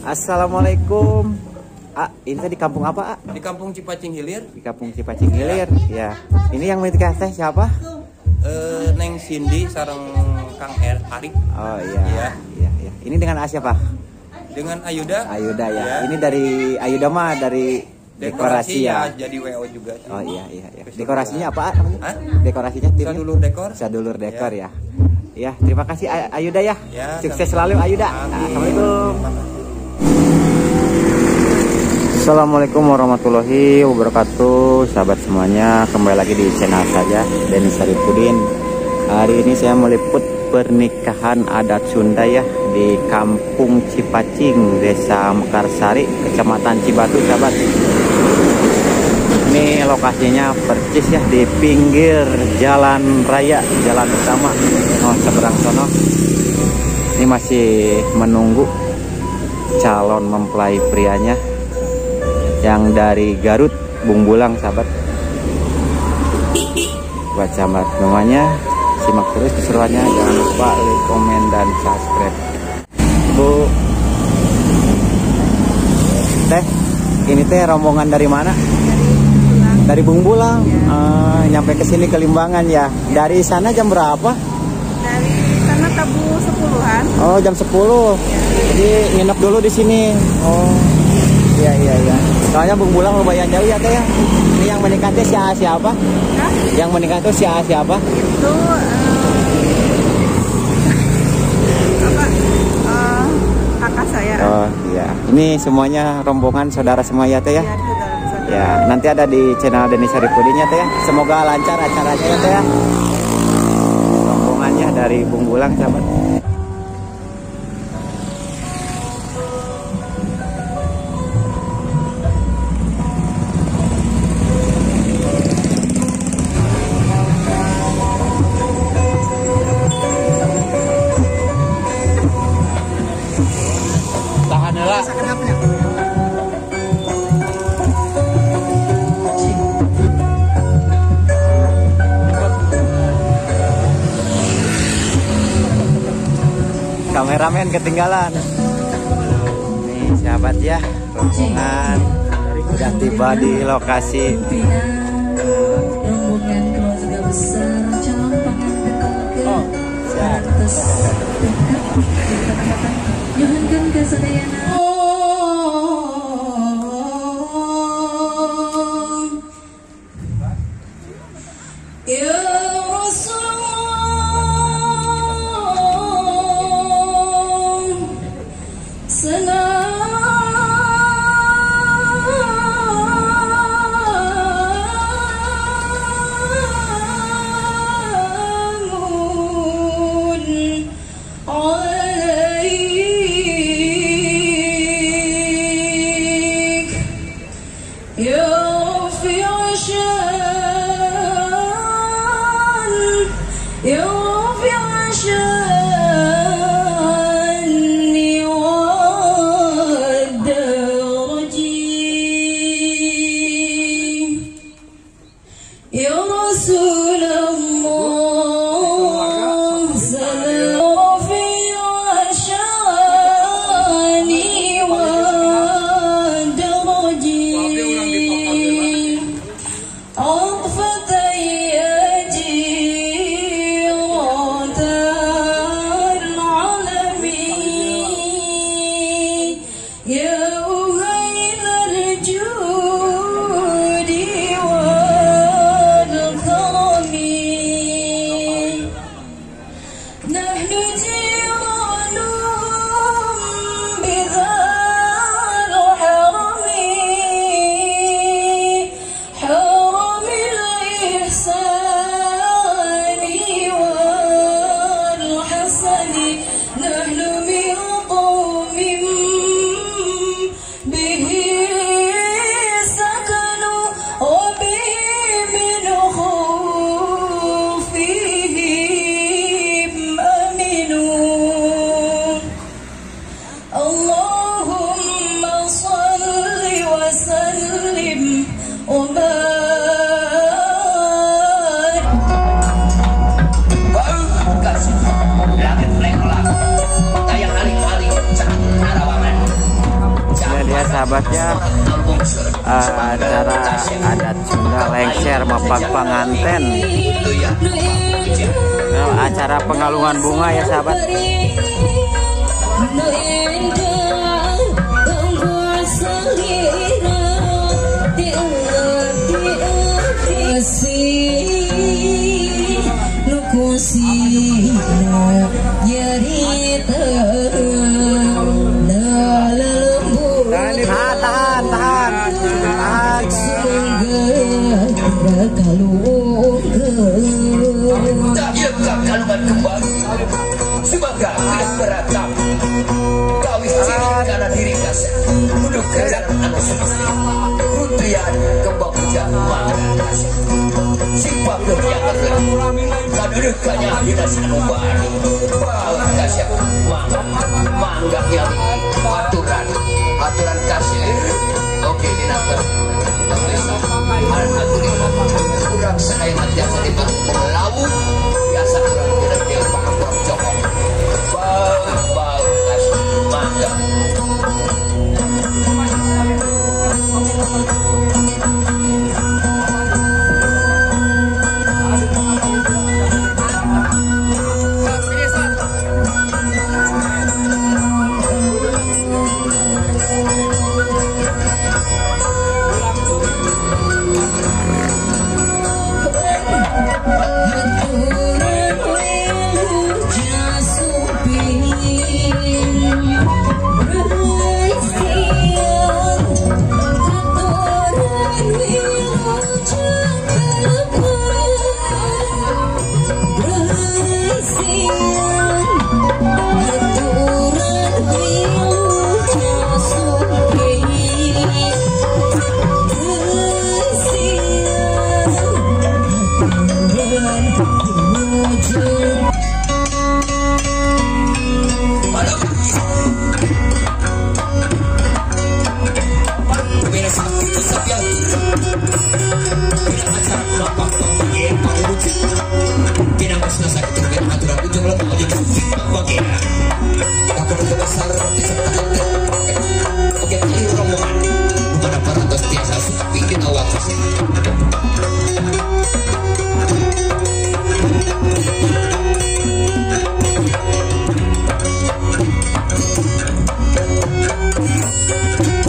Assalamualaikum. Ah, ini tadi di kampung apa, Ah? Di kampung Cipacing Hilir. Di kampung Cipacing Hilir, ya. Ini yang menikah teh siapa? Neng Cindy sareng Kang Arif. Oh iya. Iya, iya, iya. Ini dengan A siapa? Dengan Ayuda. Ayuda ya. Ya. Ini dari Ayuda mah dari dekorasi ya. Jadi WO juga sih. Oh iya iya iya. Dekorasinya apa namanya? Hah? Dekorasinya timnya? Sadulur Dekor. Sadulur Dekor ya. Ya, terima kasih Ayuda ya. Ya, sukses selalu Ayuda. Amin. Assalamualaikum. Assalamualaikum warahmatullahi wabarakatuh, sahabat semuanya. Kembali lagi di channel saya, Denny Saripudin. Hari ini saya meliput pernikahan adat Sunda ya di Kampung Cipacing, Desa Mekarsari, Kecamatan Cibatu, sahabat. Ini lokasinya persis ya di pinggir jalan raya, jalan utama. Oh, seberang sono. Ini masih menunggu calon mempelai prianya yang dari Garut, Bungbulang, sahabat. Buat sahabat semuanya, simak terus keseruannya. Jangan lupa like, komen, dan subscribe. Bu, teh, ini teh rombongan dari mana? Dari Bungbulang. Ya. Nyampe ke sini ke Limbangan ya. Ya. Dari sana jam berapa? Dari sana tabu 10-an. Oh, jam 10. Ya. Jadi nginep dulu di sini. Oh. Iya iya iya. Soalnya Bungbulang lumayan jauh ya teh ya. Ini yang menikah teh siapa? Hah? Yang menikah tuh siapa? Itu apa? Kakak saya. Oh iya. Ini semuanya rombongan saudara semua ya teh ya. Iya, saudara-saudara. Ya, nanti ada di channel Denny Saripudinnya teh ya. Semoga lancar acaranya ya teh ya. Rombongannya dari Bungbulang, sahabat. Kameramen ketinggalan. Nih sahabat ya, rombongan udah tiba di lokasi. Oh, siap. نحن من قوم sahabatnya, acara adat Sunda lengser mapag panganten. Nah, acara pengalungan bunga ya sahabat. Tahan, tahan, tahan. Kalungan kembang, semoga tidak beratap. Kawis ciri karena diri kasih, duduk kejar anu semesti. Runtuyan kembang hujan mangga kasih. Siapa yang keren, kadudukannya dinas anu baru. Bau kasih, mangga, mangga yang aturan, aturan kasih. Oke, dinakar. Kurang sekali mati aku tiba melawu biasa kurang tidak dia pangkur cokok bau bau kasih mangga.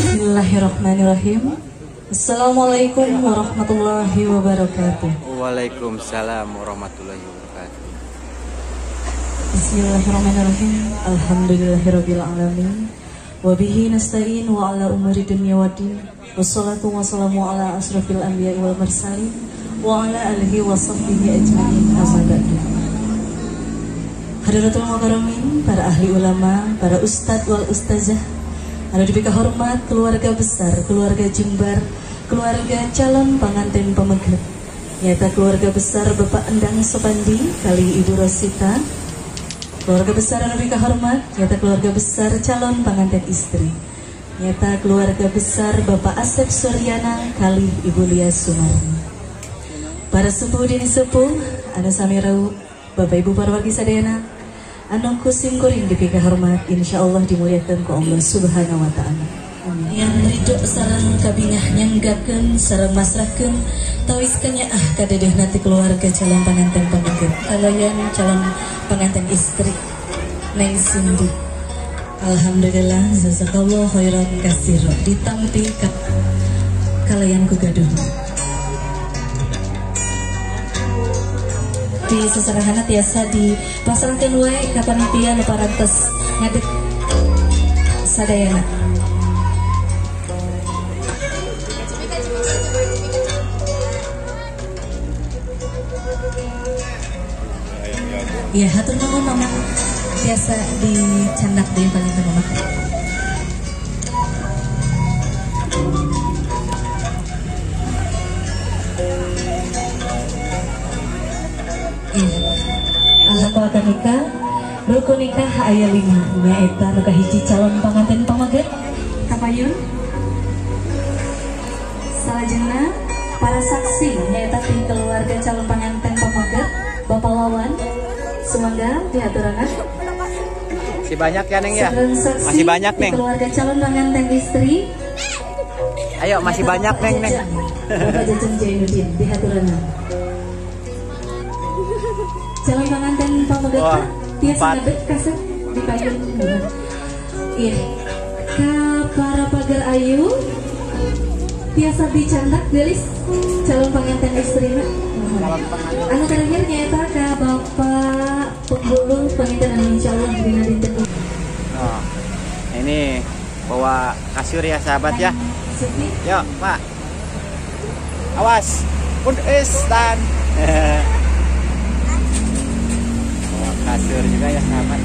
Bismillahirrahmanirrahim. Assalamualaikum warahmatullahi wabarakatuh. Waalaikumsalam warahmatullahi wabarakatuh. Bismillahirrahmanirrahim. Alhamdulillahirabbil alamin. Wabihi nasta'in wa ala umuri dunya waddin. Wassalatu wassalamu ala asrafil anbiya'i wal mursalin wa ala alihi wa sahbihi ajma'in. Amma ba'du. Hadratul mukarramin, para ahli ulama, para ustadz wal ustazah, ada diberi hormat keluarga besar, keluarga Jembar, keluarga calon pengantin pemegat, nyata keluarga besar Bapak Endang Sopandi kali Ibu Rosita, keluarga besar ada diberi hormat, nyata keluarga besar calon pengantin istri, nyata keluarga besar Bapak Asep Suryana kali Ibu Lia Sumarni. Para sepuh dini sepuh, anu sami rauh, Bapak Ibu para wargi sadayana, anu kusim kuring dipika hormat, insya Allah dimuliakan ku Allah Subhanahu wa Ta'ala. Amin. Yang ridho sareng kabingah nyanggakeun sareng masrahkeun tawis kenyaah kadedeh nanti keluarga calon pengantin pemegat kalayan calon pengantin istri Neng Cindy. Alhamdulillah jazakallahu khairan katsira ditampi kalayan ku gaduh. Di seserahanna tiasa dipasangkeun wae ka panitia nu parantos ngadeg sadayana. Ya, hatur nuhun Mama tiasa dicandak deui paling Mama. Alhamdulillah nikah, rukun nikah aya 5 nyaeta nu kahiji calon panganten pamaget kapayun, salajengna para saksi nyaeta ti keluarga calon panganten pamaget Bapak Wawan sumangga dihaturanan. Masih banyak ya Neng ya? Masih banyak Neng. Keluarga calon pengantin istri Ayo masih banyak Neng Neng. Bapak Jajang Jainuddin di haturana. Calon pengantin pameget tiasa ngadeg kasep di payun. Iya. Ka para pagar ayu tiasa dicandak gelis calon pengantin istrina. Anu terakhir nyaeta ka Bapak Penghulu pengantin anu insyaallah dina dinten. Oh, ini bawa kasur ya sahabat ya. Yuk Pak, awas, pun dan bawa kasur juga ya sahabat.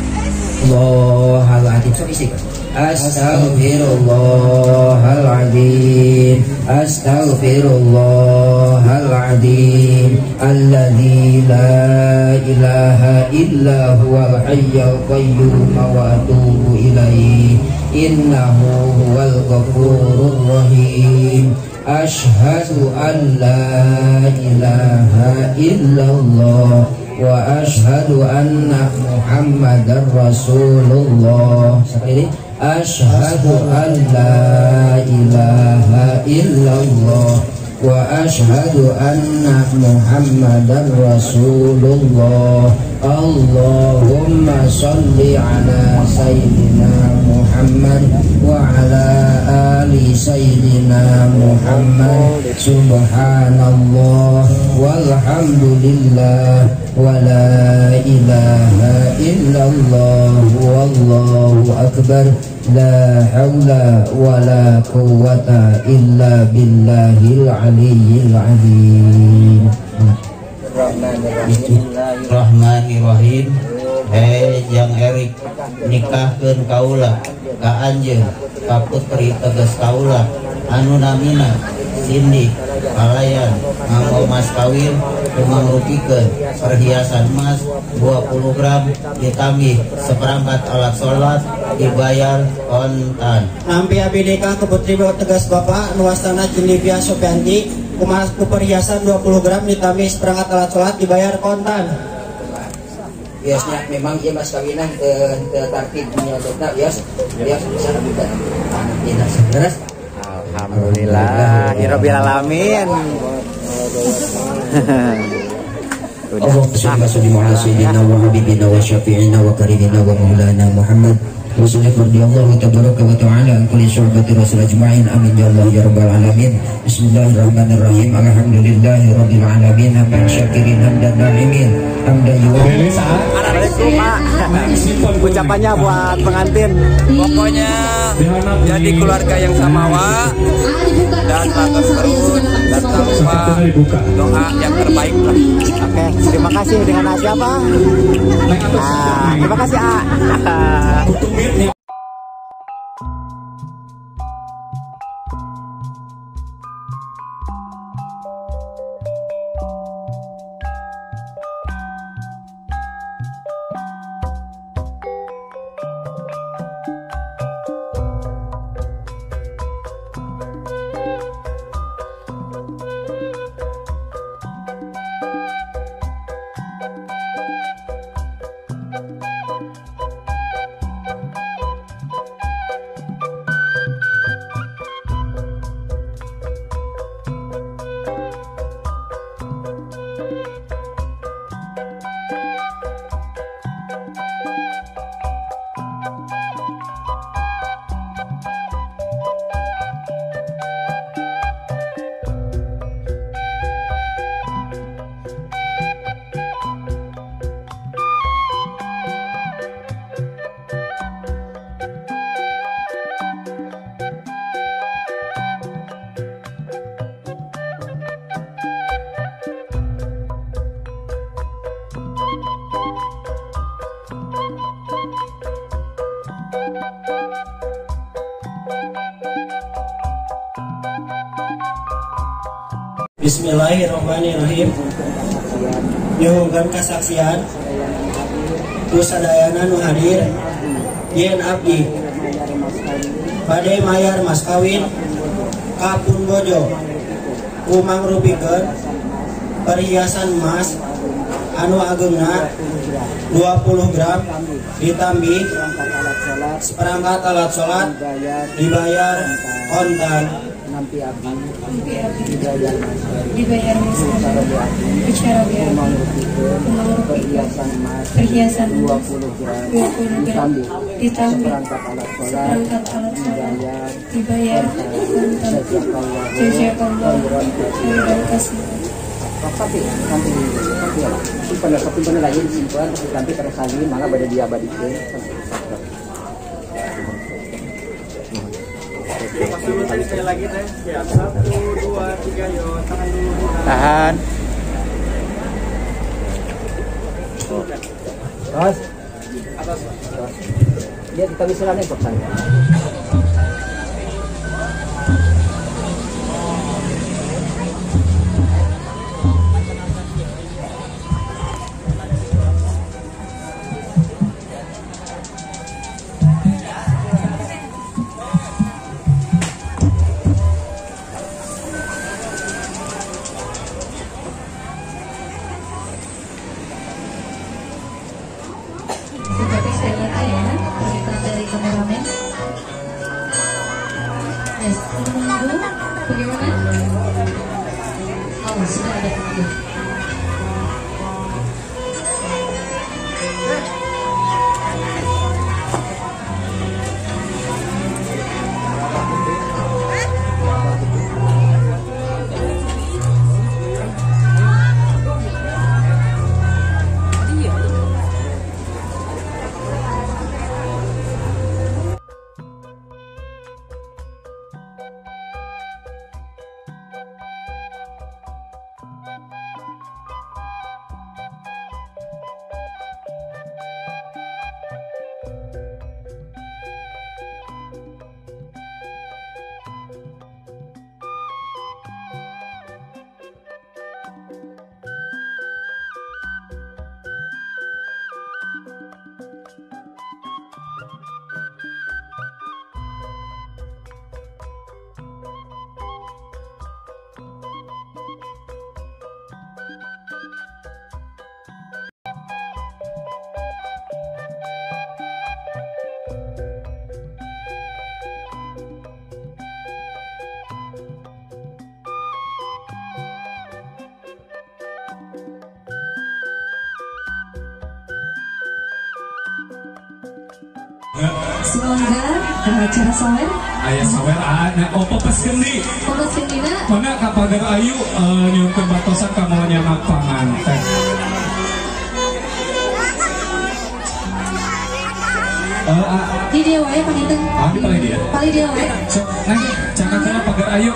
Allahul azim. Astaghfirullahaladzim, astaghfirullahaladzim, alladzi la ilaha illa huwal hayyul qayyum wa atubu ilaihi, innahu huwal ghafurur rahim. Ashhadu an la ilaha illallah wa ashhadu anna Muhammadar Rasulullah. Sekali lagi, ashhadu an la ilaha illallah wa ashhadu anna Muhammadar Rasulullah. Allahumma shalli ala sayyidina Muhammad wa ala ali sayyidina Muhammad. Subhanallah walhamdulillah wa la ilaha illallah wallahu akbar, la hawla wa la quwwata illa billahil aliyyil azim. Bismillahirrahmanirrahim. Hei Jang Erik, nikahkeun kaula ka anjeun ka putri tegas kaula anu namina Cindy kalayan nganggo mas kawin kumangrupikeun perhiasan emas 20 gram ditambih seperempat alat sholat dibayar kontan. Nampi abdi nikah ke putri tegas bapak nu wastana Cindy Sopianti ku perhiasan 20 gram ditambih seperangkat alat sholat dibayar kontan. Biasanya memang iya mas kawinan tertartib menyelesaikan bias bias bisa lebih baik. Alhamdulillah, hirabbil alamin. Allahumma shalli ala sayyidina wa habibina wa syafi'ina wa karimina wa maulana Muhammad wa sallallahu radhiyallahu tabaraka wa ta'ala an kulli syuhbati rasul ajma'in. Amin ya Allah ya rabbal alamin. Bismillahirrahmanirrahim. Alhamdulillahi rabbil alamin, hamdan syakirin hamdan na'imin hamdan yuwafi. Ucapannya buat pengantin. Pokoknya jadi keluarga yang samawa dan bagus terus dan tanpa doa yang terbaik lah. Oke, terima kasih. Dengan siapa? Nah, terima kasih A. Bismillahirrahmanirrahim. Nyuhunkeun kasaksian ku sadayana nu hadir yen abdi bade mayar mas kawin ka pun bojo ku mangrupikeun perhiasan emas anu ageungna 20 gram ditambih seperangkat alat sholat dibayar kontan. Nampi abdi dibayar mas bicara perhiasan emas 20 gram ditambah seperangkat alat sholat dibayar jazakallahu khairan katsiran. Tapi nanti simpan lagi disimpan nanti terus lagi malah pada diabadikan. Sekali lagi teh, siap. 1, 2, 3, yo, tahan dulu. Tahan. Terus. Atas. Dia kita bisa nih kok. Bagaimana? Oh, sudah ada pengunjung. Semoga acara sawer. Aya sawer ana oh pepes gendi. Pepes gendina. Mana ka Pagar Ayu nyuhunkeun batosan ka mau nyamak panganten. Di dia wae panginten. Ah, di paling dia. Paling dia wae. Sok, nah cakap heula Pagar Ayu.